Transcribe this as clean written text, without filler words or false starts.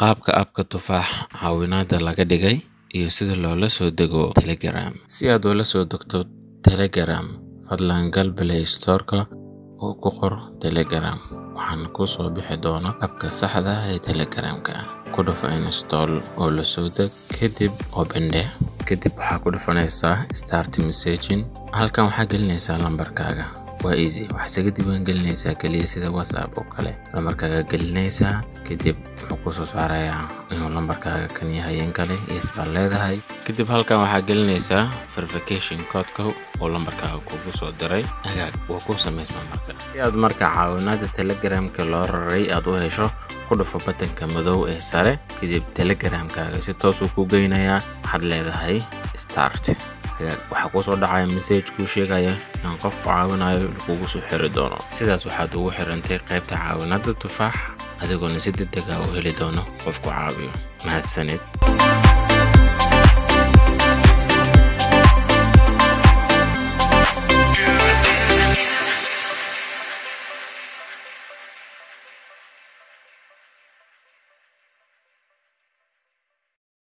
Qaabka app-ka Tufaax caawinaadda laga dhigay iyo sida loola soo dego Telegram. Si aad ula soo degto Telegram, fadlan gal Play Store-ka oo ku qor Telegram. Waxaana kuu soo bixi doona app-ka saxda ah ee Telegram-ka. Ku dhufo Install oo la soo deg, kadib Open dheh. Kadib waxaa ku dhufanaysaa Start Messaging. Halkan waxaa gelinaysaa lambarkaaga. Waa easy. Waxaad isaga diiwaan gelinaysaa kaliya sida WhatsApp oo kale. Lambarkaaga gelinaysaa, kadib wuxuu kuu soo saarayaa inuu lambarkaaga kan yahay in kale. Yes baad leedahay. Kadib halkan waxaa gelinaysaa verification code-ka oo lambarkaaga kugu soo diray. Hagaag, waa kuu samaysmaa marka. Si aad marka caawinaadda Telegram-ka loo raray aad u hesho, ku dhufo button-ka madow ee sare, kadib Telegram-kaaga si toos uu ku geynayaa. Waxaad leedahay Start. Hagaag, waxaa kusoo dhacaya message kuu sheegaya in qofku caawinayo lagugu soo xiri doono. Sidaas waxaad ugu xirantay qaybta caawinaadda Tufaax, adigoona si degdeg ah u heli doono qofku caawiyo. Mahadsanid.